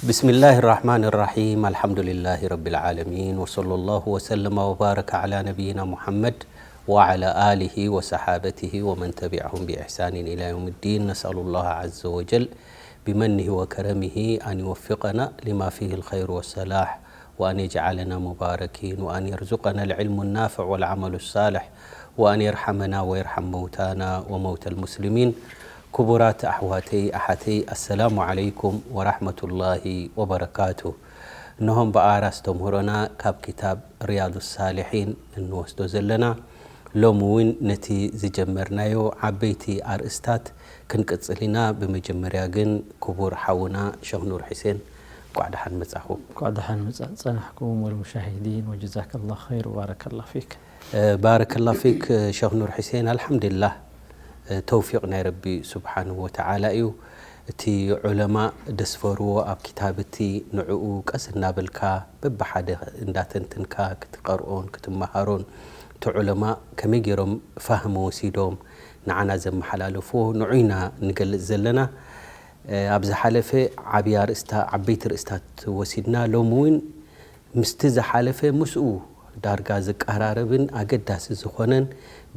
بسم الله الرحمن الرحيم. الحمد لله رب العالمين. وصلى الله وسلم وبارك على نبينا محمد وعلى آله وصحابته ومن تبعهم بإحسان إلى يوم الدين. نسأل الله عز وجل بمنه وكرمه أن يوفقنا لما فيه الخير والصلاح، وأن يجعلنا مباركين، وأن يرزقنا العلم النافع والعمل الصالح، وأن يرحمنا ويرحم موتانا وموتى المسلمين. ክቡራት ኣሕዋተይ ኣሓተይ፣ ኣሰላሙ ዓለይኩም ወራሕመቱላሂ ወበረካቱ። እነሆም ብኣራ ኣስተምህሮና ካብ ክታብ ሪያዱ ሳሊሒን እንወስዶ ዘለና። ሎሚ እውን ነቲ ዝጀመርናዮ ዓበይቲ ኣርእስታት ክንቅጽል ኢና። ብመጀመርያ ግን ክቡር ሓውና ሸኽ ኑር ሒሴን፣ እንቋዕ ደሓን መጻኹም። እንቋዕ ደሓን መጻ-፣ ጸናሕኩም ወልሙሻሂዲን፣ ወጀዛከላሁ ኸይር ወባረከላሁ ፊክ። ባረከላሁ ፊክ ሸኽ ኑር ሒሴን። ኣልሓምዱሊላህ፣ ተውፊቕ ናይ ረቢ ስብሓንሁ ወተዓላ እዩ። እቲ ዑለማ ደስፈርዎ ኣብ ክታብ እቲ ንዕኡ ቀስ እናበልካ በብሓደ እንዳተንትንካ ክትቀርኦን ክትመሃሮን፣ እቲ ዑለማ ከመይ ገይሮም ፋህሚ ወሲዶም ንዓና ዘመሓላለፍዎ ንዑ ኢና ንገልጽ ዘለና። ኣብ ዝሓለፈ ዓብያ ርእስታ፣ ዓበይቲ ርእስታት ወሲድና፣ ሎሚ እውን ምስቲ ዝሓለፈ ምስኡ ዳርጋ ዝቀራረብን ኣገዳሲ ዝኾነን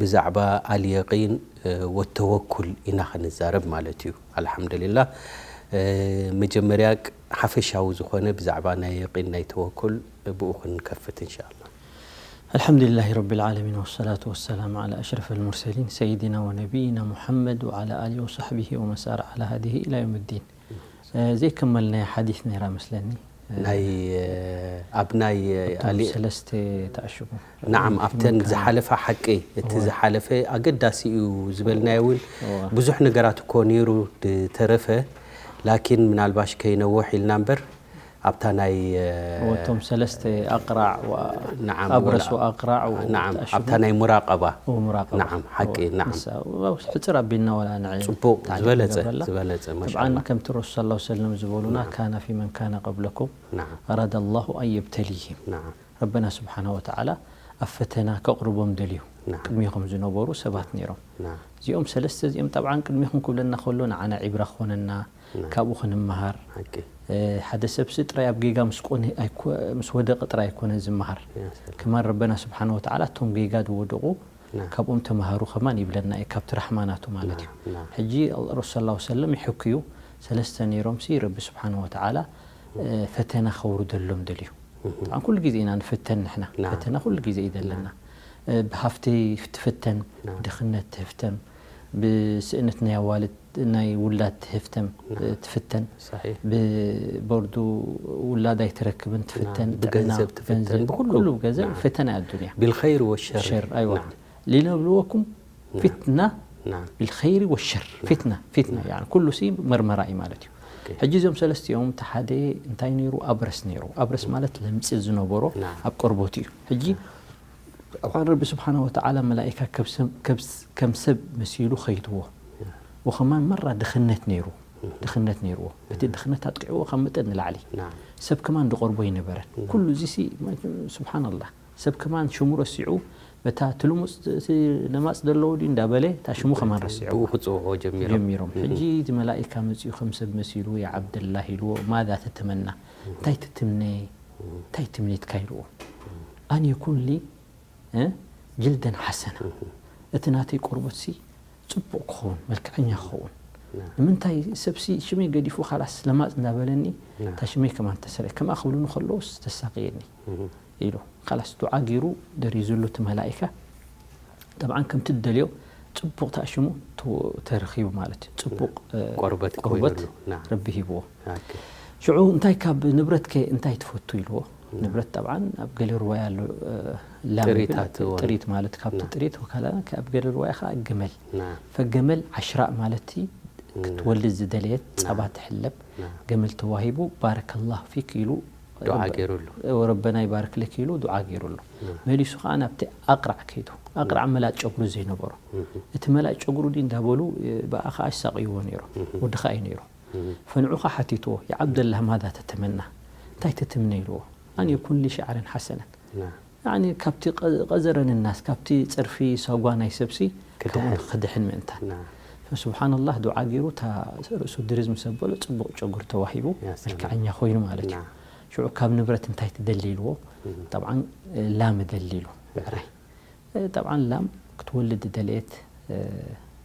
ብዛዕባ ኣልየቂን ወተወኩል ኢና ክንዛረብ ማለት እዩ። ኣልሓምዱሊላህ፣ መጀመርያ ሓፈሻዊ ዝኾነ ብዛዕባ ናይ የቂን ናይ ተወኩል ብኡ ክንከፍት እንሻኣላ። الحمد لله رب العالمين والصلاة والسلام على أشرف المرسلين سيدنا ونبينا محمد وعلى آله وصحبه ومن سار على هديه إلى يوم الدين. ዘይከመልናያ ሓዲስ ነይራ መስለኒ። ናይ ኣብ ናይ እቶም ኣሊ- ሰለስተ ተኣሽሙ። ናዓም፣ ኣብተን ዝሓለፋ ሓቂ፣ እቲ ዝሓለፈ ኣገዳሲ እዩ ዝበልናዮ እውን ብዙሕ ነገራት እኮ ነይሩ ዝተረፈ። ላኪን ምናልባሽ ከይነውሕ ኢልና እምበር ኣብታ ናይ ወቶም ሰለስተ ኣቅራዕ ወ-፣ ናዓም፣ ኣብረስ ወላ- ወኣቅራዕ ወ-፣ ናዓም፣ ተኣሽሙ። ኣብታ ናይ ሙራቀባ። ወሙራቀባ። ናዓም፣ ሓቂ፣ ወ-፣ ናዓም። ንሳ፣ ወ-፣ ሕፅር ኣቢልና ወላ ንዕ-፣ ፅቡቅ፣ ታዕሊቅ ዝበለጸ፣ ንገብረላ። ዝበለጸ፣ ማሻ ጠብዓን ኣላህ። ከምቲ ረሱል ሰለላሁ ዐለይሂ ወሰለም ዝበሉና፣ ናዓም። ካነ ፊ መን ካነ ቀብለኩም ናዓም። ኣራደ ኣላሁ ኣን የብተሊሂም። ናዓም። ረበና ስብሓነ ወተዓላ ኣብ ፈተና ከቕርቦም ደልዩ። ናዓም። ቅድሚኹም ዝነበሩ ሰባት ነይሮም። ናዓም። እዚኦም ሰለስተ እዚኦም ጠብዓን ቅድሚኹም ክብለና ከሎ ንዓና ዒብራ ክኾነና፣ ናዓም። ካብኡ ክንመሃር። ሓቂ። እ፣ ሓደ ሰብሲ ጥራይ ኣብ ጌጋ ምስ ቆነ ኣይኮ-፣ ምስ ወደቐ ጥራይ ኣይኮነን ዝመሃር። ያ ሰላም። ከማን ረበና ስብሓነ ወተዓላ እቶም ጌጋ ዝወደቑ ናዓም። ካብኦም ተመሃሩ ከማን ይብለና እዩ፣ ካብቲ ራሕማ ናቱ ማለት እዩ። ናዓም፣ ናዓም። ሕጂ ረሱል ሰለላሁ ዐለይሂ ወሰለም ይሕክዩ፣ ሰለስተ ነይሮምሲ ረቢ ስብሓነ ወተዓላ፣ እ፣ ፈተና ከውርደሎም ደልዩ። እህ። ጠብዓን ኩሉ ግዜ ኢና ንፍተን ንሕና። ናዓም። ፈተና ኩሉ ግዜ እዩ ዘለና። ናዓም። እ፣ ብሃፍቲ ትፍተን፣ ናዓም። ድኽነት ትህፍተም፣ ብስእነት ናይ ኣዋልድ፣ ናይ ውላድ ትህፍተም፣ ናዓም። ትፍተን፣ ሰሒሕ። ብቦርዱ ውላድ ኣይትረክብን ትፍተን፣ ናዓም። ጥዕና፣ ብገንዘብ ትፍተን፣ ገንዘብ፣ ብኩሉ። ኩሉ ገንዘብ ናዓም። ፈተና ኣዱንያ። ቢልኸይር ወሸር። ሸር፣ ኣይዋ። ናዓም። ሊነብልወኩም ናዓም። ፊትና ናዓም። ቢልኸይሪ ወሸር። ናዓም። ፊትና፣ ፊትና፣ ናዓም። ያኒ ኩሉ ሲ መርመራ እዩ ማለት እዩ። ኦኬ። ሕጂ እዞም ሰለስቲኦም፣ እቲ ሓደ እንታይ ነይሩ? ኣብረስ ነይሩ። ኣብረስ ማለት ለምጺ ዝነበሮ ናዓም። ኣብ ቆርበቱ እዩ። ሕጂ ኣብሓን ረቢ ስብሓነ ወተዓላ መላኢካ ከብ ሰብ፣ ከብ ስ-፣ ከም ሰብ መሲሉ ኸይድዎ። ናዓም። ወኸማን መራ ድኽነት ነይሩ። እህ። ድኽነት ነይርዎ። በቲ እህ። ድኽነት ኣጥቂዕዎ ካብ መጠን ንላዕሊ። ናዓም። ሰብ ከማን ዝቆርቦ ኣይነበረን። ናዓም። ኩሉ እዚ ሲ፣ ስብሓንላህ። ሰብ ከማን ሽሙ ረሲዑ፣ በታ እቲ ልሙጽ፣ እቲ ለማጽ ዘለዎ ድዩ እንዳበለ፣ እታ ሽሙ ከማን ረሲዑ። ብኡ ክጽውዕዎ ጀሚሮም። ጀሚሮም። እም። ሕጂ እቲ መላኢካ መጺኡ ከም ሰብ መሲሉ፣ "ያ ዓብደላህ" ኢልዎ፣ "ማዛ ተተመና?" እም። "እንታይ ትትምነ? እም። እንታይ ትምኒትካ?" ኢልዎ። እም። "ኣን የኩን ሊ፣ እ፣ ጅልደን ሓሰና። እም። እቲ ናተይ ቆርበትሲ ጽቡቕ ክኸውን፣ መልክዐኛ ክኸውን። ና። ንምንታይ ሰብሲ ሽመይ ገዲፉ፣ ካላስ ለማጽ እንዳበለኒ፣ ና። እታ ሽመይ ከማን ተሰረ-፣ ከምኣ ክብሉኒ ከለውስ ተሳቅየኒ?" እም። ኢሉ። ካላስ ዱዓ ገይሩ ደሪዙሉ እቲ መላኢካ። ጠብዓን ከምቲ ትደልዮ ጽቡቕ ተኣሽሙ ተ-፣ ተረኺቡ ማለት እዩ። ጽቡቕ፣ እ፣ ቆርበት ቆርበት ኮይኑሉ። ና። ረቢ ሂብዎ። ኦኬ። ሽዑ እንታይ ካብ ንብረትከ እንታይ ትፈቱ ኢልዎ። ና። ንብረት ጠብዓን ኣብ ገለ ርዋያ ኣሎ፣ እ፣ ላም ጥሪታት ይብል። እወን። ጥሪት ማለት ካብቲ ና። ጥሪት ወካላ፣ ኣብ ገለ ርዋያ ከኣ ገመል። ና። ፈገመል ዓሽራእ ማለት እቲ ና። ክትወልድ ዝደለየት ና። ጸባ ትሕለብ ና። ገመል ተዋሂቡ፣ ባረከላሁ ፊክ ኢሉ ዱዓ ረበ-፣ ገይሩሉ። "ወረበና ይባርክ ለክ" ኢሉ ዱዓ ገይሩሉ። ና። መሊሱ ኸዓ ናብቲ ኣቕራዕ ከይዱ። ኣቕራዕ ና። መላጥ ጨጉሪ ዘይነበሮ። እህ። እቲ መላጥ ጨጉሪ ድዩ እንዳበሉ፣ እ፣ ብኣ ኸዓ ይሳቕይዎ ነይሮም። እህ። ወዲ ኸዓ እዩ ነይሩ። እህ። ፈንዑ ኸዓ ሓቲትዎ፣ "ያ ዓብደላህ ማዛ ተተመና?" እንታይ ትትምነ ኢልዎ። "ኣን የኩን ሊ ሸዕረን ሓሰነን።" ና። ያኒ ካብቲ ቀ-፣ ቀዘረን ናስ፣ ካብቲ ጸርፊ ሳጓ ናይ ሰብሲ ክድሕን። ከምኡ ክድሕን ምእንታን። ና። ስብሓንላህ፣ ዱዓ ገይሩ እታ ርእሱ ድርዝ ምስ ኣበሎ ጽቡቕ ጨጉሪ ተዋሂቡ፣ ያ ሰላም። መልክዐኛ ኮይኑ ማለት እዩ። ናም። ሽዑ ካብ ንብረት እንታይ ትደሊ ኢልዎ? እም። ጠብዓን ላም እደሊ ኢሉ። ብዕራይ። ጠብዓን ላም ክትወልድ ደለየት፣ እ፣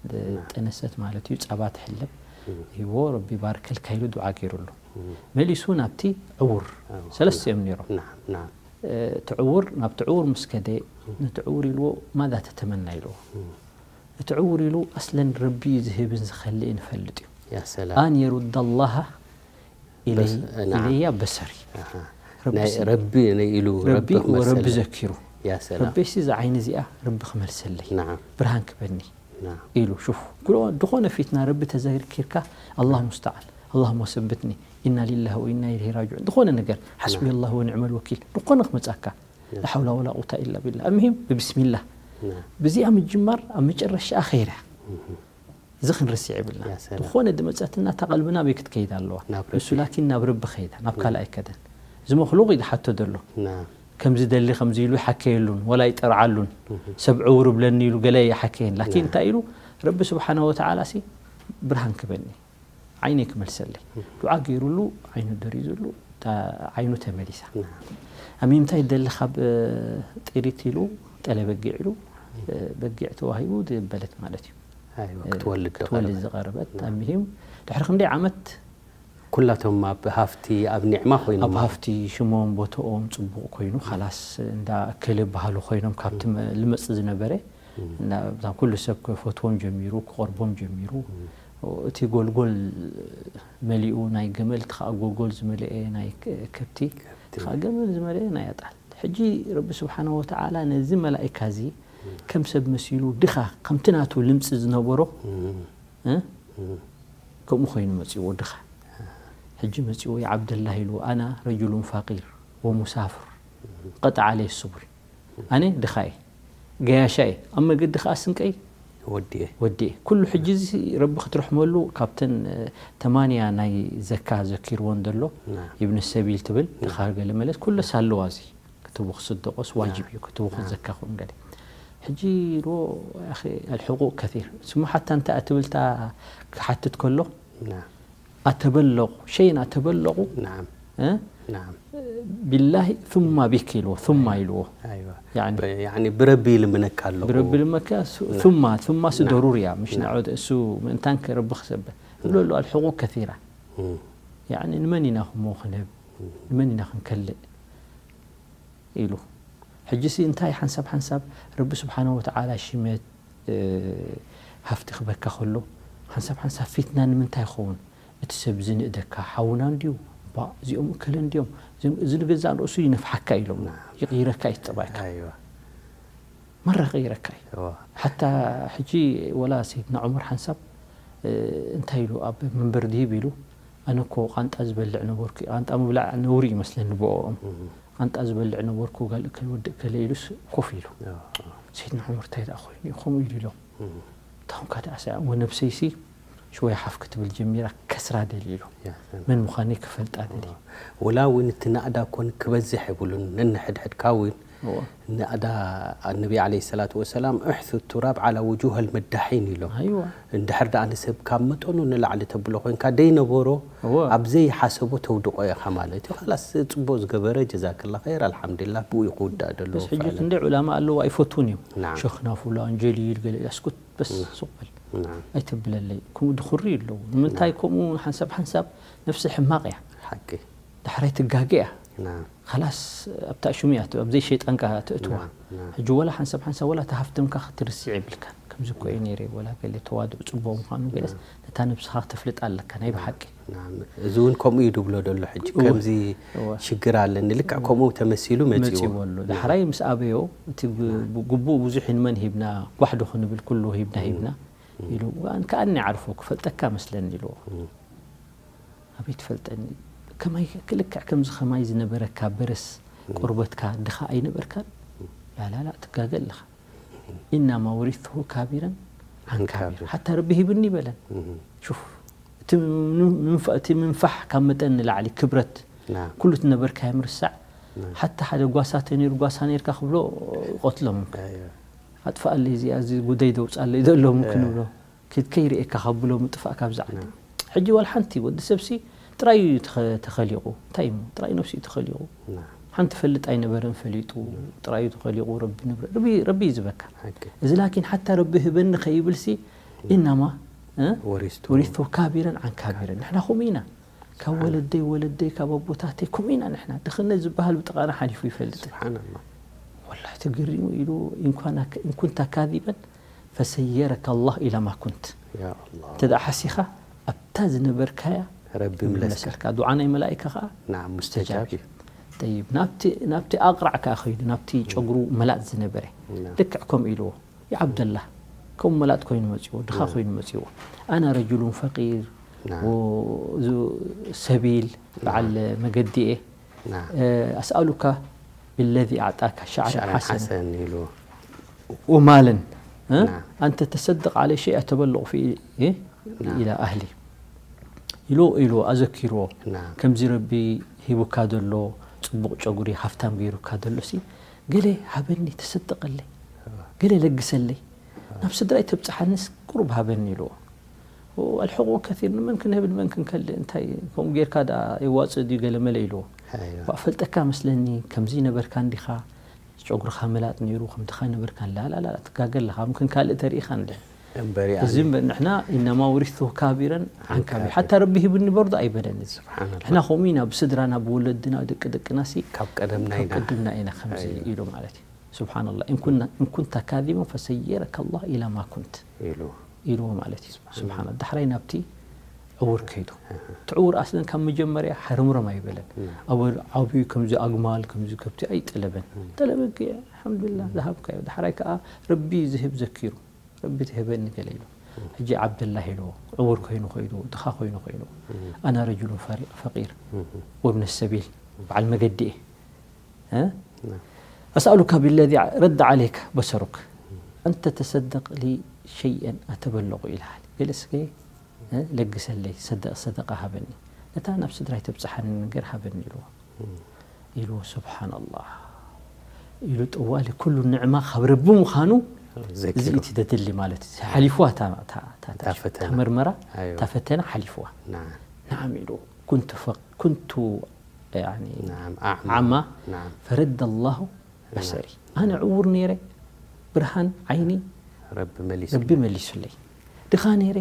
ናም። ጠነሰት ማለት እዩ፣ ጸባ ትሕለብ። እም። ሂቦ፣ ረቢ ባርከልካ ኢሉ ዱዓ ገይሩሉ። እም። መሊሱ ናብቲ ዕውር፣ ዕውር። ሰለስተ እዮም ነይሮም። ናም፣ ናም። እ፣ እቲ ዕውር፣ ናብቲ ዕውር ምስ ከደ፣ እም። ነቲ ዕውር ኢልዎ፣ ማዛ ተተመና ኢልዎ። እም። እቲ ዕውር ኢሉ፣ ኣስለን ረቢ እዩ ዝህብን ዝኸልእን ይፈልጥ እዩ። ያ ሰላም። ኣን የሩደ ላሃ ኢለይ-፣ በስ-፣ ናም። ኢለያ በሰሪ። ኣሃ። ረቢ ናይ ስ-፣ ረቢ ናይ ኢሉ፣ ረቢ ረቢ ክመልሰለይ። ወረቢ ዘኪሩ። ያ ሰላም። ረበይሲ እዛ ዓይኒ እዚኣ ረቢ ክመልሰለይ። ናም። ብርሃን ክበኒ። ናም። ኢሉ። ሹፍ፣ ኩሎ-፣ ድኾነ ፊትና ረቢ ተዘኪርካ፣ ኣላሁ ሙስተዓን፣ ኣላሁመ ሰብትኒ፣ ኢና ሊላሂ ወኢና ኢለይሂ ራጅዑን። ድኾነ ነገር፣ ሓስቢ ናም። ኣላሁ ወኒዕመል ወኪል፣ ድኾነ ክመጻካ። ያ ላ ሓውላ ወላ ቁወተ ኢላ ቢላህ። ኣልሙሂም፣ ብብስሚላህ። ናም። ብዚኣ ምጅማር ኣብ መጨረሻ ኸይር እያ። እህ። እዚ ክንርስዕ የብልና። ያ ሰላም። ዝኾነ ድመጸትና እታ ቀልብና ኣበይ ክትከይድ ኣለዋ? ናብ ረቢ። ንሱ ላኪን ናብ ረቢ ከይዳ፣ ናብ እህ። ካልእ ኣይከደን። እዚ መኽሉቕ እዩ ዝሓቶ ዘሎ። ናም። ከምዚ ደሊ፣ ከምዚ ኢሉ ይሓከየሉን፣ ወላ ይጠርዓሉን። እህ። ሰብ ዕውር ብለኒ ኢሉ ገለ ይሓከየን። ላኪን ናም። እንታይ ኢሉ? ረቢ ስብሓነ ወተዓላ ሲ ብርሃን ክበኒ፣ ዓይነይ ክመልሰለይ። እህ። ዱዓ ገይሩሉ፣ ዓይኑ ደሪዙሉ፣ እታ ዓይኑ ተመሊሳ። ናም። ኣሚም እንታይ ደሊ ካብ፣ እ፣ ጥሪት ኢሉ፣ ጠለ በጊዕ ኢሉ፣ እ፣ በጊዕ ተዋሂቡ ዝበለት ማለት እዩ። ኣይዋ፣ እ፣ ክትወልድ ክትወልድ ዝቐረበት። ዝቐረበት። ናም። ኣሚሂም ድሕሪ ክንደይ ዓመት? ኩላቶም ኣብ ሃፍቲ፣ ኣብ ኒዕማ ኮይኖም ኣብ ማለት። ሃፍቲ ሽሞም ቦቶኦም ጽቡቕ ኮይኑ፣ ኻላስ እንዳ እከለ በሃሉ ኮይኖም፣ ካብቲ እም። መ-፣ ልመጽእ ዝነበረ፣ እም። እና እዛ ኩሉ ሰብ ክፈትዎም ጀሚሩ፣ ክቐርቦም ጀሚሩ። እም። እቲ ጎልጎል መሊኡ፣ ናይ ገመል፣ እቲ ኸኣ ጎልጎል ዝመልአ ናይ ከ-፣ ከብቲ፣ ከብቲ። እቲ ኸኣ ገመል ዝመልአ ናይ ኣጣል። ሕጂ ረቢ ስብሓነ ወተዓላ ነዚ መላኢካ እዚ እም። ከም ሰብ መሲሉ፣ ድኻ ከምቲ ናቱ ልምጺ ዝነበሮ፣ እም። እ? እም። ከምኡ ኮይኑ መጺዎ ድኻ። ሕጂ መጺዎ፣ "ያ ዓብደላህ" ኢሉ፣ "ኣና ረጁሉን ፋቂር ወሙሳፍር፣ ቀጠ ዓለይ ሱቡል። ኣነ ድኻ እየ፣ ገያሻ እየ፣ ኣብ መገዲ ከኣ ስንቀይ ወዲኤ። ወዲኤ። ኩሉ ሕጂ እዚ ረቢ ክትርሕመሉ ካብተን፣ እ፣ ተማንያ ናይ ዘካ ዘኪርወን ዘሎ፣ ናም። ኢብን ሰቢል ትብል፣ ናም። ድኻ ገለ መለስ፣ ኩለስ ኣለዋ እዚ። ክትቡ ክስደቆስ ዋጅብ ናም። እዩ፣ ክትቡ ናም። ክዘካ ክውን ገለ። ሕጂ ሮ፣ ያኺ፣ ኣልሕቁቅ ከሲር። ስሙ ሓታ እንተ ኣትብል እታ ክሓትት ከሎ፣ ናም። ኣተበለቑ፣ ሸይን ኣተበለቑ፣ ናም። እ? ናም። ቢላሂ ثم ቢክ ኢልዎ፣ ثم ኢልዎ። ኣይዋ። ያኒ ብ-፣ ያኒ ብረቢ ይልምነካ ኣለኹ። ብረቢ ልመካ ሱ-፣ ናም። ثم፣ ثم ሱ ናም። ደሩር እያ፣ ምሽ ናም። ንዑ እሱ ምእንታን ከረቢ ክሰብህ። ይብሎ ናም። ኣሎ፣ ኣልሕቁቅ ከሲራ። እም። ያኒ ንመን ኢና ክሞ ክንህብ? እም። ንመን ኢና ክንከልእ? ኢሉ። ሕጂሲ እንታይ ሓንሳብ ሓንሳብ ረቢ ስብሓነ ወተዓላ ሽመት፣ እ፣ ሃፍቲ ክበካ ከሎ፣ ሓንሳብ ሓንሳብ ፊትና ንምንታይ ይኸውን? እቲ ሰብ ዝንእደካ ሓውና እንድዩ፣ ባ፣ እዚኦም እከለ እንድዮም፣ እዚኦም፣ እዚ ንገዛእ ርእሱ ይነፍሓካ ኢሎም፣ ናም። ይቕይረካ እዩ ጠባይካ። ኣይዋ። መራ ይቕይረካ እዩ። እዋ። ሓታ ሕጂ ወላ ሰይድና ዑመር ሓንሳብ፣ እ፣ እንታይ ኢሉ ኣብ መንበር ድሂብ ኢሉ፣ ኣነ እኮ ቃንጣ ዝበልዕ ነበርኩ፣ ቃንጣ ምብላዕ ነውሪ ይመስለኒ ብኦም። እህ። ቃንጣ ዝበልዕ ነበርኩ፣ ጋል እከለ ወዲ እከለ ኢሉስ ኮፍ ኢሉ። እዋ፣ እዋ። ሰይድና ዑመር እንታይ ደኣ ኮይኑ እዩ ከምኡ ኢሉ ኢሎም። እህ። እንታይ ኾንካ ደኣ ሰ-፣ ወነብሰይሲ ሽወያ ሓፍ ክትብል ጀሚራ፣ ከስራ ደልዩ ኢሉ። ያ ሰላም። መን ምዃነይ ክፈልጣ ደልዩ። እዋ። ወላ እውን እቲ ናእዳ ኮን ክበዝሕ የብሉን፣ ነንሕድሕድካ እውን እዋ። ናእዳ፣ ኣነቢ ዓለይሂ ሰላቱ ወሰላም፣ "እሕሱ ቱራብ ዓላ ውጁህ ኣልመዳሒን" ኢሎም። ኣይዋ። እንድሕር ደኣ ንሰብ ካብ መጠኑ ንላዕሊ ተብሎ ኮይንካ፣ ደይነበሮ እዋ። ኣብ ዘይሓሰቦ ተውድቆ ኢኻ ማለት እዩ። ኻላስ፣ ጽቡቕ ዝገበረ፣ ጀዛከላ ኸይር፣ ኣልሓምዱሊላህ፣ ብኡ እዩ ክውዳእ ዘለዎ በስ ሕጂ ፍዕለን። ክንደይ ዑላማ ኣለዉ ኣይፈትዉን እዮም። ናም። ሸኽና ፉላን ጀሊል ገለ፣ ኣስኩት፣ በስ፣ ናም። ሱቕ በል። ናም። ኣይተብለለይ። ከምኡ ድኹሪ ኣለዉ። ንምንታይ ናም። ከምኡ ሓንሳብ ሓንሳብ ነፍሲ ሕማቕ እያ። ሓቂ። ዳሕራይ ትጋገ እያ። ናም። ኻላስ ኣብታ ሽሙ እያ፣ ኣብ ዘይሸይጣንካ ትእትዋ። ናም፣ ናም። ሕጂ ወላ ሓንሳብ ሓንሳብ ወላ እታ ሃፍትምካ ክትርስዕ የብልካን። ከምዚ እኮ እየ ነይረ፣ ወላ ገለ ተዋድዕ ጽቡቕ ምዃኑ ገለስ ናም። ነታ ነብስኻ ክተፍልጣ ኣለካ፣ ናይ ናም፣ ብሓቂ። ናም። እዚ እውን ከምኡ እዩ ድብሎ ደሎ ሕጂ። እወ። ከምዚ እወ። ሽግር ኣለኒ፣ ልክዕ እወ። ከምኡ ተመሲሉ መጺዎ። መጺዎ ኣሎ። ናም። ዳሕራይ ምስ ኣበዮ፣ እቲ ብ-፣ ናም። ብ-፣ ግቡእ ብዙሕ ንመን ሂብና፣ ጓሕ ዶ ክንብል ኩሉ ሂብና፣ እም። ሂብና እም። ኢሉ፣ "ኣን-፣ ከኣኒ ዓርፎ ክፈልጠካ መስለኒ" ኢልዎ። እም። ኣበይ ትፈልጠኒ? ከማይ፣ ልክዕ ከምዚ ከማይ ዝነበረካ በረስ እም። ቆርበትካ ድኻ ኣይነበርካን? እም። ላላላ፣ ትጋገ ኣለኻ። "ኢናማ ወሪስቱሁ ካቢረን ዓን ዓን ካቢር። ካቢር። ሓታ ረቢ ሂብኒ" በለን። እም። ሹፍ፣ እቲ ምንፋ-፣ እቲ ምንፋሕ ካብ መጠን ንላዕሊ ክብረት፣ ናም። ኩሉ እቲ ነበርካዮ ምርሳዕ፣ ናም። ሓታ ሓደ ጓሳ ተነይሩ፣ "ጓሳ ነይርካ" ክብሎ፣ ይቐትሎ ምምክን። ኣይዋ። "ኣጥፍኣለይ እዚኣ፣ እዚ ጉደይ ደውጻለይ" ዘሎ ምምክን እ። ይብሎ። ከይርእየካ ካብ ብሎ ምጥፋእ ካብዛ ዓዲ። ሕጂ ዋላ ሓንቲ ወዲ ሰብሲ ጥራዩ ተኸሊቑ፣ እንታይ እሞ ጥራዩ ነብሲ ተኸሊቑ። ሓንቲ ፈልጥ ኣይነበረን ፈሊጡ፣ ጥራዩ ተኸሊቑ፣ ረቢ ንብረ-፣ ረቢ፣ ረቢ እዩ ዝበካ። እዚ ላኪን ሓታ ረቢ ህበኒ ከይብልሲ፣ ኢናማ፣ እ? ወሪስቱ። ወሪስቱ ካቢረን ዓን ካቢረን። ንሕና ከምኡ ኢና። ካብ ወለደይ ወለደይ፣ ካብ ኣቦታተይ ከምኡ ኢና ንሕና። ድኽነት ዝበሃል ብጥቓና ሓሊፉ ይፈልጥ። ስብሓንላህ። ወላሂ ተገሪሙ ኢሉ፣ "ኢንኳና-፣ ኢንኩንታ ካዚበን ፈሰየረከ ኣላህ ኢላ ማ ኩንት." ያ ኣላህ። እንተ ደኣ ሓሲኻ፣ ኣብታ ዝነበርካያ ረቢ ምለሰካ። ምለሰካ። ዱዓ ናይ መላኢካ ኸኣ ናም፣ ሙስተጃብ ሙስተጃብ እዩ። እዩ። ጠይብ፣ ናብቲ፣ ናብቲ ኣቕራዕ ከኣ ኸይዱ፣ ናብቲ ጨጉሩ መላጥ ዝነበረ። ናም። ልክዕ ከምኡ ኢልዎ። ያ ዓብደላህ፣ ከምኡ መላጥ ኮይኑ መጺዎ፣ ድኻ ናም። ኮይኑ መጺዎ። ኣና ረጁሉን ፈቂር፣ ናም። ወዙ ሰቢል፣ ናም። በዓል መገዲ እየ። ናም። እ፣ ኣስኣሉካ ብለዚ ኣዕጣካ ሸዕረን ሸዕረን ሓሰነ። ሓሰን ኢልዎ። ወማለን፣ እ? ናም። ኣንተ ተሰደቕ ዓለይ ሸይኣ ተበለቑ ፊ፣ እ? ናም። ኢላ ኣህሊ። ኢሉ፣ ኢሉ ኣዘኪርዎ። ናም። ከምዚ ረቢ ሂቡካ ዘሎ፣ ጽቡቕ ጨጉሪ ሃፍታም ገይሩካ ዘሎሲ፣ ገለ ሃበኒ፣ ተሰደቐለይ፣ ገለ ለግሰለይ፣ ናብ ስድራይ ተብጽሓንስ ቁሩብ ሃበኒ ኢልዎ። ወኣልሕቑ ከሲር፣ ንመን ክንህብ ንመን ክንከልእ፣ እንታይ ከምኡ ጌርካ ደኣ የዋጽእ ድዩ ገለ መለ ኢልዎ። ኣይዋ። ዋእ፣ ፈልጠካ መስለኒ፣ ከምዚ ነበርካ እንዲኻ፣ ጨጉርኻ መላጥ ነይሩ፣ ከምትኻ ነበርካ፣ ላላላ፣ ትጋገ ኣለኻ፣ ምክን ካልእ ተሪኢኻ እንደ። እምበሪ እዚ ኣነ እምበር ንሕና ኢነማ ወሪስቱ ካቢረን ዓን ዓን ካቢር። ካቢር። ሓታ ረቢ ሂብኒ በርዶ ኣይበለን እዚ። ስብሓንላህ። ንሕና ከምኡ ኢና፣ ብስድራና፣ ብወለድና፣ ደቂ ደቅናሲ ካብ ቀደምና ካብ ኢና። ቀደምና ኢና ከምዚ ኣይዋ። ኢሉ ማለት እዩ። ስብሓንላህ። "ኢን ኩና-፣ ኢን ኩንተ ካዚበን ፈሰየረከ ኣላህ ኢላ ማ ኩንት" ኢሉ። ኢልዎ ማለት እዩ። ስብሓንላህ። ስብሓንላህ። ዳሕራይ ናብቲ ዕውር ከይዱ። ኣሃ። እቲ ዕውር ኣስለን ካብ መጀመርያ ሃረምረም ኣይበለን። ናም። ኣብ ዓብዩ ከምዚ ኣግማል፣ ከምዚ ከብቲ ኣይጠለበን። እም። ጠለበ ግ-፣ ኣልሓምዱሊላህ፣ እም። ዝሃብካዮ። ዳሕራይ ከኣ ረቢ ዝህብ ዘኪሩ፣ "ረቢ ትህበኒ" ገለ ኢሉ። እም። ሕጂ ዓብደላህ ኢልዎ፣ ዕውር ኮይኑ ኸይዱ፣ ድኻ ኮይኑ ኸይዱ። እም። ኣና ረጁሉን ፈሪ-፣ ፈቂር እም። ወብነ ሰቢል፣ በዓል መገዲ እየ። እ? ናም። ኣስኣሉካ ቢለዚ ረደ ዓለይከ በሰሩክ። እም። ኣንተ ተሰደቕ ሊ ሸይአን ኣተበለቑ ኢልሃል። ገለ እስከ፣ እ፣ ለግሰለይ፣ ሰደ-፣ ሰደቃ ሃበኒ። ነታ ናብ ስድራይ ተብጽሓኒ ነገር ሃበኒ ኢልዎ። እም። ኢልዎ፣ ስብሓንላህ። ኢሉ ጠዋሊ ኩሉ ንዕማ ካብ ረቢ ምዃኑ ዘኪሩ። እዚ እቲ ተደሊ ማለት እዩ። ሓሊፍዋ እታ፣ እታ፣ እታ፣ እታ እታ ፈተና። እታ መርመራ፣ ኣይዋ። እታ ፈተና ሓሊፍዋ። ናም። ናም ኢልዎ። ኩንቱ ፈ-፣ ኩንቱ ያኒ ናም፣ ኣዕማ። ዓማ ናም። ፈረደ ኣላሁ በሰሪ። ናም። ኣነ ዕውር ነይረ፣ ብርሃን ዓይኒ ረቢ መሊሱ። ረቢ መሊሱለይ። ድኻ ነይረ፣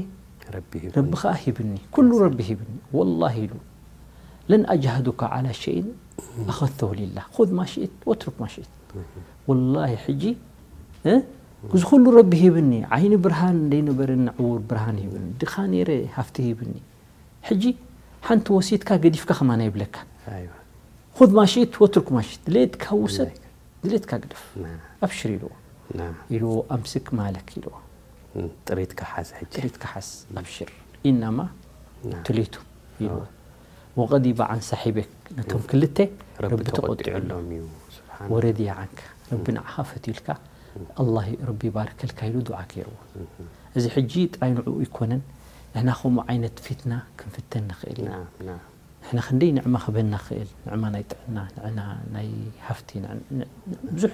ረቢ ሂብኒ። ረቢ ኸኣ ሂብኒ። ኩሉ ረቢ ሂብኒ። ወላሂ ኢሉ፣ "ለን ኣጅሃዱካ ዓላ ሸይን ኣኸዝተሁ ሊላህ። ኹዝ ማ ሽእት ወትሩክ ማ ሽእት." ወላሂ ሕጂ፣ እ? እዚ ኩሉ ረቢ ሂብኒ፣ ዓይኒ ብርሃን ዘይነበረኒ ዕውር ብርሃን ሂብኒ። ድኻ ነይረ ሃፍቲ ሂብኒ። ሕጂ ሓንቲ ወሲድካ ገዲፍካ ከማን ኣይብለካን። ኣይዋ። ኹዝ ማ ሽእት ወትሩክ ማ ሽእት። ድሌትካ ውሰድ፣ ድሌትካ ግደፍ። ና። ኣብሽር ኢልዎ። ና። ኢልዎ ኣምስክ ማለክ ኢልዎ። እም፣ ጥሪትካ ሓዝ ሕጂ። ጥሪትካ ሓዝ፣ ኣብሽር። ኢናማ ና። ትሌቱ ኢልዎ። ኦ። ወቀዲበ ዓን ሳሒቤክ፣ ነቶም ክልተ ረቢ ረቢ ተቆጢዑሎም። ተቆጢዑሎም እዩ። ስብሓን። ወረድየ ዓንከ፣ ረቢ እም። ንዓኻ ፈትዩልካ፣ እም። ኣላህ ረቢ ይባርከልካ ኢሉ ዱዓ ገይርዎ። እም። እዚ ሕጂ ጥራይ ንዕኡ ኣይኮነን፣ ንሕና ከምኡ ዓይነት ፊትና ክንፍተን ንኽእል ኢና። ናም፣ ናም። ንሕና ክንደይ ንዕማ ክበና ክእል፣ ንዕማ ናይ ጥዕና፣ ንዕና ናይ ሃፍቲ፣ ንዕ-፣ ን-፣ ብዙሕ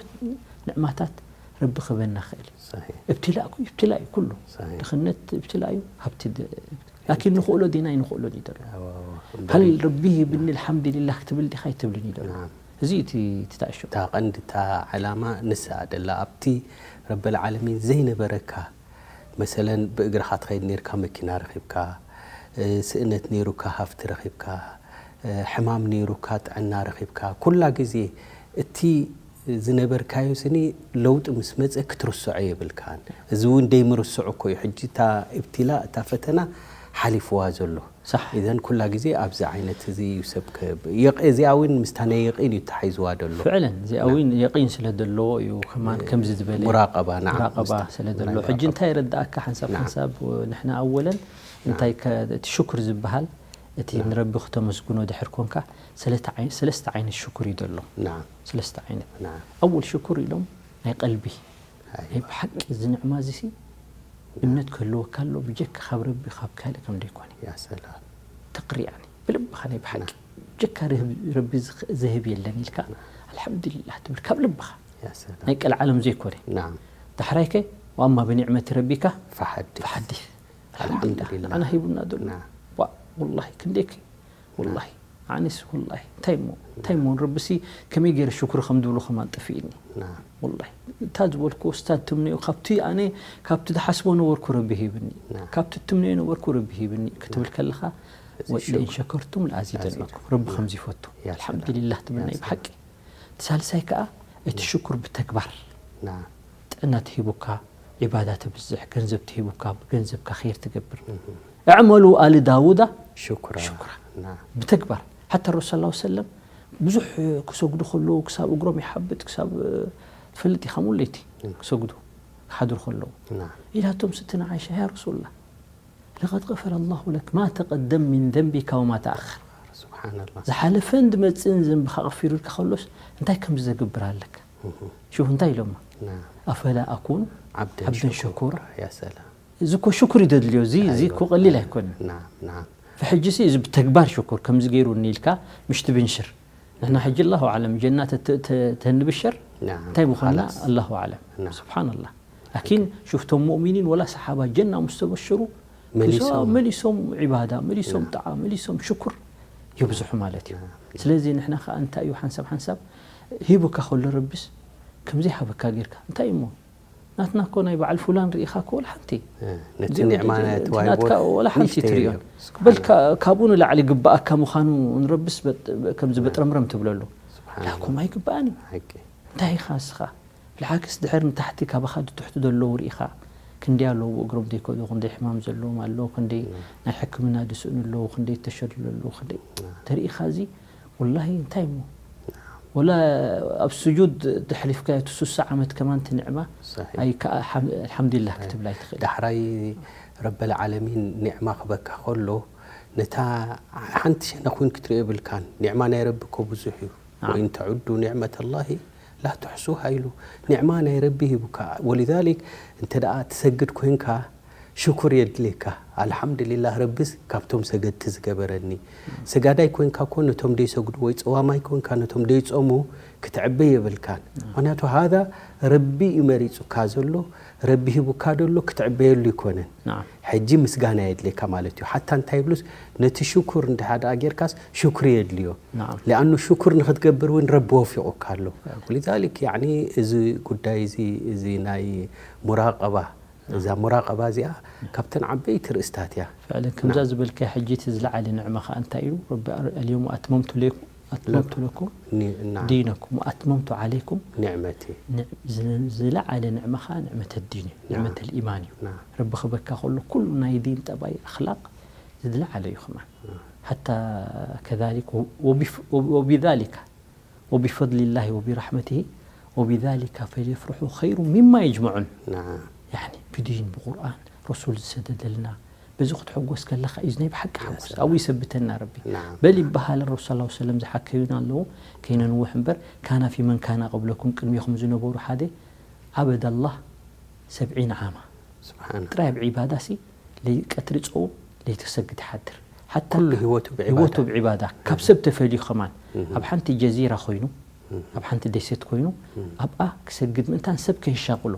ንዕማታት ረቢ ክበና ክእል። ሰሒሕ። እብትላእ እኮ እብትላእ እዩ ኩሉ። ሰሒሕ። ድኽነት እብትላእ እዩ፣ ሃብቲ ድ-፣ ላኪን ንኽእሎ ዲና ኣይንኽእሎን እዩ ዘሎ። ኣዎ፣ ኣዎ። ሃል እምበሪ ረቢ ሂብኒ ኣልሓምዱሊላህ ክትብል ዲኻ ኣይትብልን እዩ ዘሎ። ናም። እዚ እዩ እቲ፣ እቲ ተኣሽሙ። እታ ቀንዲ እታ ዕላማ ንሳ ደላ ኣብቲ ረበል ዓለሚን ዘይነበረካ መሰለን ብእግርኻ ትኸይድ ነይርካ መኪና ረኺብካ፣ እ፣ ስእነት ነይሩካ ሃፍቲ ረኺብካ፣ እ፣ ሕማም ነይሩካ ጥዕና ረኺብካ፣ ኩላ ግዜ እቲ ዝነበርካዮ ስኒ ለውጢ ምስ መጸ ክትርስዖ የብልካን። እዚ እውን ደይምርስዑ እኮ እዩ። ሕጂ እታ እብትላ፣ እታ ፈተና ሓሊፍዋ ዘሎ። ሳሕ። ኢዘን ኩላ ግዜ ኣብዚ ዓይነት እዚ እዩ ሰብ ከ-፣ የቕ-፣ እዚኣ እውን ምስታ ናይ የቒን እዩ ተሓይዝዋ ዘሎ። ፍዕለን፣ እዚኣ ናም። እውን የቒን ስለ ዘለዎ እዩ፣ ከማን እ፣ ከምዚ ዝበለ ሙራቐባ፣ ናም፣ ሙራቐባ ምስታ ስለ ዘሎ። ናይ ሕጂ ሙራቐባ። እንታይ የረድኣካ ሓንሳብ ናም። ሓንሳብ ንሕና ኣወለን ናም። እንታይ ከ-፣ እቲ ሽኩር ዝበሃል፣ እቲ ናም። ንረቢ ክተመስግኖ ድሕር ኮንካ፣ ሰለተ ዓይ-፣ ሰለስተ ዓይነት ሽኩር እዩ ዘሎ። ናም። ሰለስተ ዓይነት። ናም። ኣወል ሽኩር ኢሎም ናይ ቀልቢ። ኣይዋ። ናይ ብሓቂ እዚ ንዕማ እዚ ሲ እምነት ክህልወካ ኣሎ፣ ብጀካ ካብ ረቢ ካብ ካልእ ከም ደይኮነ። ያ ሰላም። ተቕሪ፣ ያኒ፣ ብልብኻ ናይ ብሓቂ። ናም። ብጀካ ርህብ-፣ ረቢ ዝኽ-፣ ዝህብ የለን ኢልካ፣ ናም። ኣልሓምዱሊላህ ትብል ካብ ልብኻ። ያ ሰላም። ናይ ቀልዓለም ዘይኮነ። ናም። ዳሕራይከ፣ ወኣማ ብኒዕመቲ ረቢካ ፈሓዲስ። ፈሓዲስ። ኣልሓምዱሊላህ። ንዓና ሂቡና ዘሎ። ናም። ዋ፣ ወላሂ ክንደይክ፣ ወላሂ ኣነስ ወላሂ እንታይ እሞ እንታይ እሞ ንረብሲ ከመይ ገይረ ሽኩር ከም ዝብሎ ከማን ጠፊእኒ። ናም። ወላሂ እታ ዝበልኩ ኡስታዝ ትምነዮ ካብቲ ኣነ ካብቲ ዝሓስቦ ነበርኩ ረቢ ሂብኒ። ናም። ካብቲ ትምነዮ ነበርኩ ረቢ ሂብኒ ክትብል ከለኻ እዚ ወለኢን ሽኩር ሸከርቱም ለኣዚደንኩም። ረቢ ከምዚ ይፈቱ። ያ ሰላም። ኣልሓምዱሊላህ ትብል ናይ ብሓቂ። እቲ ሳልሳይ ከኣ እቲ ሽኩር ብተግባር። ናም። ጥዕና ተሂቡካ ዒባዳ ተብዝሕ፣ ገንዘብ ተሂቡካ ብገንዘብካ ኸይር ትገብር። እዕመሉ ኣሊ ዳውዳ ሽኩራ። ሽኩራ። ናም። ብተግባር ሓታ ረሱል ሰለላሁ ዐለይሂ ወሰለም ብዙሕ ክሰግዱ ከለዉ ክሳብ እግሮም ይሓብጥ ክሳብ ትፈልጥ ኢኻ ሙሉ ለይቲ ክሰግዱ ክሓድሩ ከለዉ ናም። ኢላቶም ስትና ዓይሻ ያ ረሱሉላህ ለቀድ ገፈረ ላሁ ለክ ማ ተቀደም ሚን ዘንቢካ ወማ ተኣኸር። ሱብሓነላህ። ዝሓለፈን ዝመጽእን ዘንብኻ ቀፊሩልካ ከሎስ እንታይ ከምዚ ዘግብር ኣለካ? ሽፍ እንታይ ኢሎማ? ናም። ኣፈላ ኣኩኑ ዓብደን ዓብደን ሸኩራ። ሸኩራ። ያ ሰላም። እዚ እኮ ሽኩር እዩ ዘድልዮ። እዚ እዚ ኣይዋ። እኮ ቀሊል ኣይኮነን። ናም፣ ናም። ፈሕጂ ሲ እዚ ብተግባር ሽኩር ከምዚ ገይሩ እኒኢልካ ምሽ ትብንሽር። ንሕና ሕጂ ኣላሁ ኣዕለም ጀና ተ- ተ- ተ- ተንብሸር ናም፣ እንታይ ምኾንና ኸላስ። ኣላሁ ኣዕለም። ናም። ስብሓንላህ። ላኪን ሽፍቶም ሙእሚኒን ወላ ሰሓባ ጀና ምስ ተበሽሩ መሊሶም። ክሶ- መሊሶም ዒባዳ መሊሶም ናም። ጣዓ መሊሶም ሽኩር የብዝሑ ማለት እዩ። ናም። ስለዚ ንሕና ከዓ እንታይ እዩ ሓንሳብ ሓንሳብ ሂቡካ ከሎ ረብስ ከምዘይ ሃበካ ጌርካ እንታይ እሞ ናትና እኮ ናይ በዓል ፉላን ርኢኻ እኮ ወላ ሓንቲ እ፣ ነቲ እዚኦም ኒዕማ ነቲ ናይቲ ናትካ ዋይቦ ወላ ሓንቲ ንእሽተይ ትሪኦን እዮም። በል ስብሓንላህ። ካ- ካብኡ ንላዕሊ ግባኣካ ምዃኑ ንረብስ በጥ- ከምዚ በጥረምረም ትብለሉ ስብሓንላህ። ላኩም ኣይግባኣን እዩ ሓቂ። እንታይ ኢኻ እስኻ ብልዓክስ ድሕር ንታሕቲ ካባኻ ድትሕቲ ዘለዉ ርኢኻ ክንደይ ኣለዉ ብእግሮም ዘይከዱ ክንደይ ሕማም ዘለዎም ኣለዉ ክንደይ ናይ ሕክምና ድስእኑ ኣለዉ ክንደይ ተሸድሉ ኣለዉ ክንደይ ተርኢኻ እዚ ወላሂ እንታይ እሞ ወላ ኣብ ስጁድ ተሕሊፍካ እቲ ሱሳ ዓመት ከማን እቲ ንዕማ صحيح. ኣይ ከኣ ሓም- ኣልሓምዱሊላህ ክትብል ኣይትኽእል ዳሕራይ ረበል ዓለሚን ኒዕማ ክበካ ከሎ ነታ ሓንቲ ሸነኽ እውን ክትሪኦ የብልካን። ኒዕማ ናይ ረቢ እኮ ብዙሕ እዩ። ናም። ወኢን ተዑዱ ኒዕመተ ላሂ ላ ትሕሱሃ ኢሉ። ኒዕማ ናይ ረቢ ሂቡካ። ወሊዛሊክ እንተ ደኣ ትሰግድ ኮይንካ ሽኩር የድልየካ። ኣልሓምዱሊላህ ረቢስ ካብቶም ሰገድቲ ዝገበረኒ። ሰጋዳይ ኮይንካ እኮ ነቶም ደይሰግዱ ወይ ጸዋማይ ኮይንካ ነቶም ደይጾሙ ክትዕበ የብልካን። ምኽንያቱ ሃዛ ረቢ እዩ መሪጹካ ዘሎ፣ ረቢ ሂቡካ ደሎ ክትዕበየሉ ይኮነን። ናም። ሕጂ ምስጋና የድልየካ ማለት እዩ። ሓታ እንታይ ይብሉስ ነቲ ሽኩር እንድሓ ደኣ ጌርካስ ሽኩር የድልዮ። ናም። ሊኣኑ ሽኩር ንክትገብር እውን ረቢ ወፊቑካ ኣሎ። ወሊዛሊክ ያዕኒ እዚ ጉዳይ እዚ እዚ ናይ ሙራቀባ እዛ ሙራቀባ እዚኣ ካብተን ዓበይቲ ርእስታት እያ። ፍዕለን ከምዛ ዝበልካያ ሕጂ እቲ ዝለዓለ ንዕማ ከኣ እንታይ እዩ? ረቢ ኣር- ኣልየውመ ኣትመምቱ ለይኩም ኣትመምቱ ለኩም ኒ- እና ዲነኩም ወኣትመምቱ ዓለይኩም ኒዕመቲ ን- ዝ- ዝለዓለ ንዕማ ከኣ ንዕመተ ዲን እዩ ንዕመተ ልኢማን እዩ ና ረቢ ክበካ ከሎ ኩሉ ናይ ዲን ጠባይ ኣክላቅ ዝለዓለ እዩ ከማን ሓታ ከዛሊክ ወ- ወቢፍ- ወብ- ወቢዛሊካ وبفضل الله وبرحمته وبذلك فليفرحوا خير مما يجمعون نعم يعني ብዲን ብቁርኣን ረሱል ዝሰደደልና በዚ ክትሕጎስ ከለኻ እዩ ናይ ብሓቂ ሓጎስ ኣብኡ ይሰብተና ረቢ نعم በል ይበሃል ረሱል ስ ሰለም ዝሓከዩና ኣለዉ ከይነንውሕ እምበር ካና ፊ መን ካና ቅብለኩም ቅድሚኹም ዝነበሩ ሓደ ዓበድ ኣላህ ሰብዒን ዓማ سبحان ጥራይ ኣብ ዒባዳ ሲ ለይ ቀትሪ ጾም ለይቲ ክሰግድ ይሓድር ሓታ ኩሉ ህይወቱ ብዒባዳ። ህይወቱ ብዒባዳ ካብ ሰብ ተፈልዩ ከማን ኣብ ሓንቲ ጀዚራ ኮይኑ ኣብ ሓንቲ ደሴት ኮይኑ ኣብኣ ክሰግድ ምእንታን ሰብ ከይሻቕሎ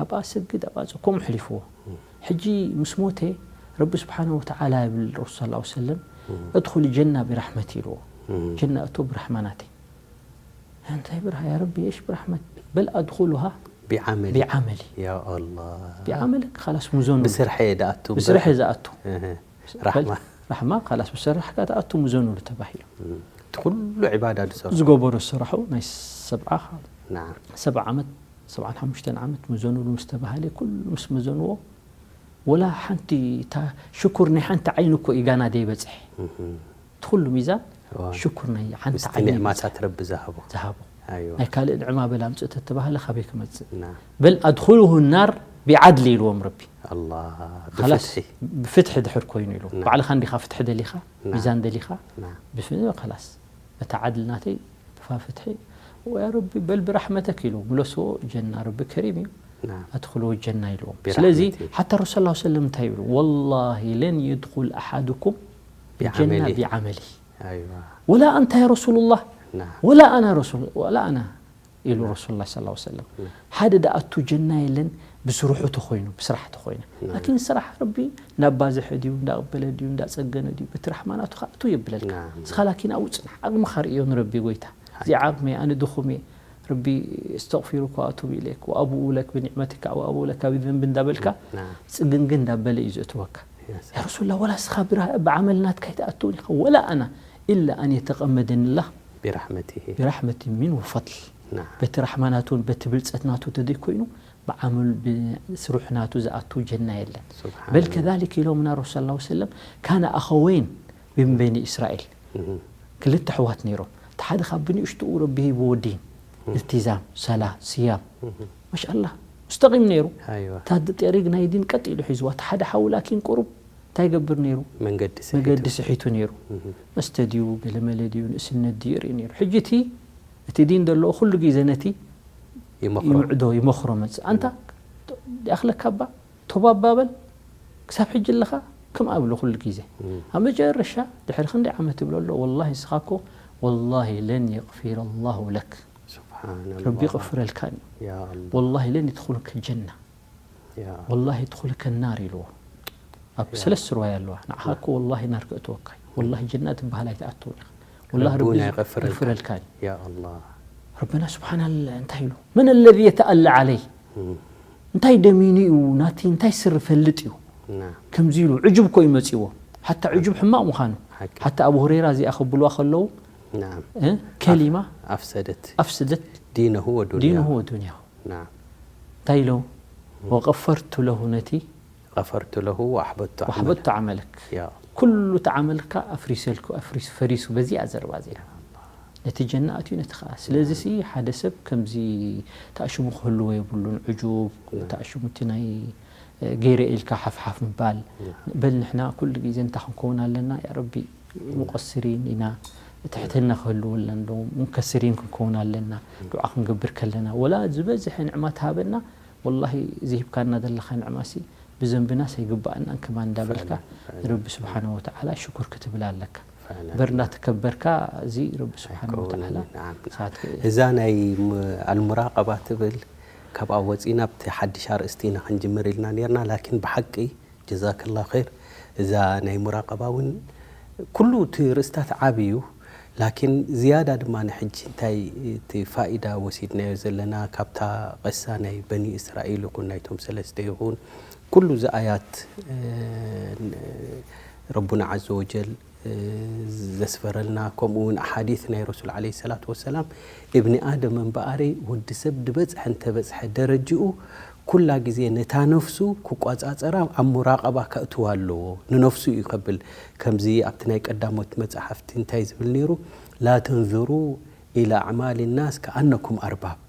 ኣብኣ ሰግድ ኣብኣ ጾም ከምኡ ሕሊፍዎ ሕጂ ምስ ሞተ ረቢ ስብሓነ ወተዓላ ይብል ረሱል ስ ሰለም እድኹል ጀና ብራሕመት ኢልዎ ጀና እቶ ብራሕማ ናተይ እንታይ ብርሃ ያ ረቢ የሽ ብራሕመት በል ኣድኹሉሃ ቢዓመሊ ቢዓመሊ ያ ኣላ ቢዓመለክ ኻላስ ሙዞኑ ብስርሐ ደኣቱ ብስርሐ ዝኣቱ እህ፣ ራሕማ ራሕማ ኻላስ ብስራሕካ ትኣቱ ሙዞኑሉ ተባሂሉ እቲ ኩሉ ዕባዳ ዝሰርሑ ዝገበሮ ዝሰራሑ ናይ ሰብዓ ናም ሰብዓ ዓመት ሰብዓን ሓሙሽተን ዓመት ሙዞኑሉ ምስ ተባሃለ ኩሉ ምስ መዘንዎ ወላ ሓንቲ እታ ሽኩር ናይ ሓንቲ ዓይኒ እኮ ኢጋና ደይበፅሕ እቲ ኩሉ ሚዛን ሽኩር ናይ ሓንቲ ምስቲ ዓይኒ ንዕማታት ረቢ ዝሃቦ ዝሃቦ ኣይዋ ናይ ካልእ ንዕማ በል ኣምፅእ ተተባህለ ካበይ ክመፅእ ና በል ኣድኹሉሁ ናር ቢዓድሊ ኢልዎም ረቢ ኣላ ኸላስ ብፍትሒ ብፍትሒ ድሕር ኮይኑ ኢሉ ና ባዕልኻ እንዲኻ ፍትሒ ደሊኻ ና ሚዛን ደሊኻ ና ብፍ- ኸላስ በታ ዓድል ናተይ ብፋ ፍትሒ ወያ ረቢ በል ብራሕመተክ ኢሉ ምለስዎ ጀና ረቢ ከሪም እዩ ና ኣድኹሉሁ ጀና ኢልዎም ስለዚ ብራሕመቲ ሓታ ረሱል ላ ሰለም እንታይ ይብሉ ወላሂ ለን የድኹል ኣሓድኩም ጀና ቢዓመሊ ቢዓመሊ ኣይዋ ወላ ኣንታ ያ ረሱሉላህ ና ወላ ኣና ረሱል ወላ ኣና ኢሉ ረሱሉላህ ሰለላሁ ዐለይሂ ወሰለም። ሓደ ደኣቱ ጀና የለን ብስርሑ ተኾይኑ፣ ብስራሕ ተኾይነ። ላኪን ስራሕ ረቢ እንዳባዝሐ ድዩ፣ እንዳቐበለ ድዩ፣ እንዳጸገነ ድዩ፣ በቲ ራሕማ ናቱ ከኣ እቱ የብለልካ። ናም። ንስኻ ላኪን ኣብኡ ጽናሕ፣ ዓቕምኻ ርእዮ ንረቢ ጎይታ። እዚ ዓቕሚ ኣነ ድኹም እየ፣ ረቢ እስተግፊሩከ ወኣቱቡ ኢለይክ ወኣቡኡ ለክ ብኒዕመቲካ ወኣቡኡ ለካ ብዘንቢ እንዳበልካ ናም። ጽግንግን እንዳበለ እዩ ዘእትወካ። ያ ሰላም። ያ ረሱሉላህ፣ ወላ እስኻ ብራ-፣ ብዓመል ናትካ ኣይትኣትውን ኢኻ፣ ወላ ኣና ኢላ ኣን የተቐመደኒ ላህ ቢራሕመቲሂ። ቢራሕመቲ ሚን ወፈድል። ናም። በቲ ራሕማ ናቱን በቲ ብልጸት ናቱ ተዘይኮይኑ ብዓመል ብስሩሕ ናቱ ዝኣቱ ጀና የለን። ሱብሓነላህ። በል ከዛሊክ ኢሎምና ረሱል ሰለላሁ ዐለይሂ ወሰለም፣ ካነ ኣኸወይን ሚን በኒ እስራኤል። እህ። ክልተ ኣሕዋት ነይሮም። እቲ ሓደ ካብ ብንእሽትኡ ረቢ ሂብዎ ዲን፣ እህ። እልቲዛም፣ ሰላ፣ ስያም። እህ። ማሻኣላህ፣ ሙስተቂም ነይሩ። ኣይዋ። እታ ጤሪግ ናይ ዲን ቀጥ ኢሉ ሒዝዋ። እቲ ሓደ ሓው ላኪን ቁሩብ እንታይ ይገብር ነይሩ? መንገዲ ስሒቱ። መንገዲ ስሒቱ ነይሩ። እህ። መስተ ድዩ፣ ገለመለ ድዩ፣ ንእስነት ድዩ ይርኢ ነይሩ። ሕጂ እቲ፣ እቲ ዲን ዘለዎ ኩሉ ግዜ ነቲ ይመኽሮ። ይምዕዶ፣ ይመኽሮ መጽእ። ኣንታ፣ ይኣኽለካ እባ፣ ቶባ እባ በል፣ ክሳብ ሕጂ ኣለኻ፣ ከም ኣብሎ ኩሉ ግዜ። እም። ኣብ መጨረሻ፣ ድሕሪ ክንደይ ዓመት ይብሎ ኣሎ፣ ወላሂ ንስኻ እኮ፣ ወላሂ ለን የግፊረ ላሁ ለክ። ሱብሓነላህ። ረቢ ይቕፍረልካን እዩ። ያ ኣላህ። ወላሂ ለን የድኹልከ ጀና። ያ። ወላሂ የድኹልከ ናር ኢልዎ። ኣብ ያ። ሰለስተ ርዋያ ኣለዋ። ንዓኻ እኮ ወላሂ ናር ከእትወካ እዩ። ወላሂ ጀና ትበሃል ኣይትኣትውን ኢኻ። ወላሂ ረቢ ረቡና ይቐፍረልካ። ይቕፍረልካ እዩ። ያ ኣላህ። ረበና ስብሓን እንታይ ኢሉ? መን ኣለዚ የተኣለ ዓለይ? እም። እንታይ ደሚኑ እዩ? ናቲ እንታይ ስር ፈልጥ እዩ? ና። ከምዚ ኢሉ ዕጁብ እኮ እዩ መጺዎ። ሓታ ዕጁብ ሕማቕ ምዃኑ። ሓቂ። ሓታ ኣቡ ሁረይራ እዚኣ ከብልዋ ከለዉ፣ ናም። እ? ከሊማ ኣፍ-፣ ኣፍሰደት። ኣፍሰደት ዲነሁ ወዱንያሁ። ዲነሁ ወዱንያሁ። ናም። እንታይ ኢሉ? ወቀፈርቱ ለሁ ነቲ ቀፈርቱ ለሁ ወኣሕበቱ ዓመለ። ወኣሕበቱ ዓመለክ። ያ። ኩሉ እቲ ዓመልካ ኣፍሪሰልኩ፣ ኣፍሪስ-፣ ፈሪሱ በዚኣ ዘረባ እዚኣ። ነቲ ጀና ኣትዩ ነቲ ኸኣ። ስለዚ ሲ ሓደ ሰብ ከምዚ ተኣሽሙ ክህልዎ የብሉን። ዕጁብ፣ ያ። ተኣሽሙ እቲ ናይ፣ እ፣ ገይረ ኢልካ ሓፍሓፍ ምባል። ያ። በል ንሕና ኩሉ ግዜ እንታይ ክንከውን ኣለና? ያ ረቢ፣ ሙቀስሪን ኢና። ትሕትና ክህልወልና ኣለዎ። ሙንከስሪን ክንከውን ኣለና። ዱዓ ክንገብር ከለና። ወላ ዝበዝሐ ንዕማ ትሃበና፣ ወላሂ፣ እዚ ሂብካና ዘለኻ ንዕማሲ ብዘንብናስ ኣይግባኣናን ከማን እንዳበልካ ፋዕለን፣ ፋዕለን። ንረቢ ስብሓነ ወተዓላ ሽኩር ክትብል ኣለካ። ፋዕለን። እምበር እንዳተከበርካ እዚ ረቢ ስብሓነ ኣይከውንን። ወተዓላ ናዓም። ንስኻ ት-፣ እዛ ናይ ም-፣ ኣልሙራቀባ ትብል ካብኣ ወፂና ኣብቲ ሓድሽ ኣርእስቲ ኢና ክንጅምር ኢልና ነርና። ላኪን ብሓቂ ጀዛከላሁ ኸይር። እዛ ናይ ሙራቀባ እውን ኩሉ እቲ ርእስታት ዓቢ እዩ። ላኪን ዝያዳ ድማ ንሕጂ እንታይ እቲ ፋኢዳ ወሲድናዮ ዘለና ካብታ ቐሳ ናይ በኒ እስራኤል ይኹን ናይቶም ሰለስተ ይኹን ኩሉ እዚ ኣያት፣ እ፣ ረቡና ዓዘ ወጀል፣ እ፣ ዘስፈረልና ከምኡ እውን ኣሓዲት ናይ ረሱል ዓለይሂ ሰላቱ ወሰላም እብኒ ኣደም እምበኣረይ ወዲ ሰብ ድበጽሐ እንተበጽሐ ደረጅኡ ኩላ ግዜ ነታ ነፍሱ ክቋጻጸራ ኣብ ሙራቐባ ከእትዋ ኣለዎ። ንነፍሱ እዩ ከብል ከምዚ ኣብቲ ናይ ቀዳሞት መጻሕፍቲ እንታይ ዝብል ነይሩ? ላ ተንዙሩ ኢላ ኣዕማሊ ናስ ከኣነኩም ኣርባብ።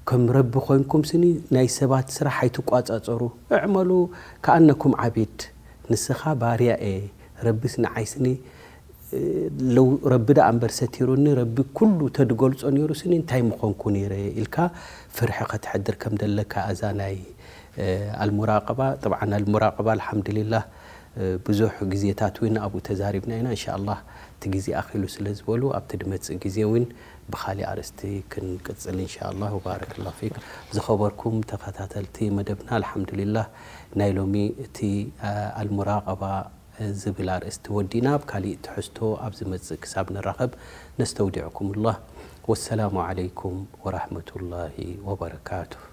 ከም ረቢ ኮይንኩም ስኒ ናይ ሰባት ስራሕ ኣይትቋጻጸሩ። እዕመሉ ከኣነኩም ዓቢድ። ንስኻ ባርያ እየ። ረቢስ ንዓይ ስኒ ለው ረቢ ደኣ እምበር ሰቲሩኒ፣ ረቢ ኩሉ ተድገልጾ ነይሩ ስኒ እንታይ ምኾንኩ ነይረ ኢልካ ፍርሒ ከተሕድር ከም ደለካ እዛ ናይ፣ እ፣ ኣልሙራቀባ። ጠብዓን ኣልሙራቀባ ኣልሓምዱሊላህ፣ እ፣ ብዙሕ ግዜታት እውን ኣብኡ ተዛሪብና ኢና። እንሻኣላህ እቲ ግዜ ኣኺሉ ስለ ዝበሉ ኣብቲ ድመጽእ ግዜ እውን ብኻሊእ ኣርእስቲ ክንቅጽል እንሻኣላህ። ወባረከላሁ ፊክ። ዝኸበርኩም ተኸታተልቲ መደብና ኣልሓምዱሊላህ ናይ ሎሚ እቲ፣ እ፣ ኣልሙራቀባ ዝብል ኣርእስቲ ወዲና ኣብ ካሊእ ትሕዝቶ ኣብ ዝመጽእ ክሳብ ንራኸብ ነስተውዲዕኩሙላህ። ወሰላሙ ዓለይኩም ወራህመቱላሂ ወበረካቱሁ።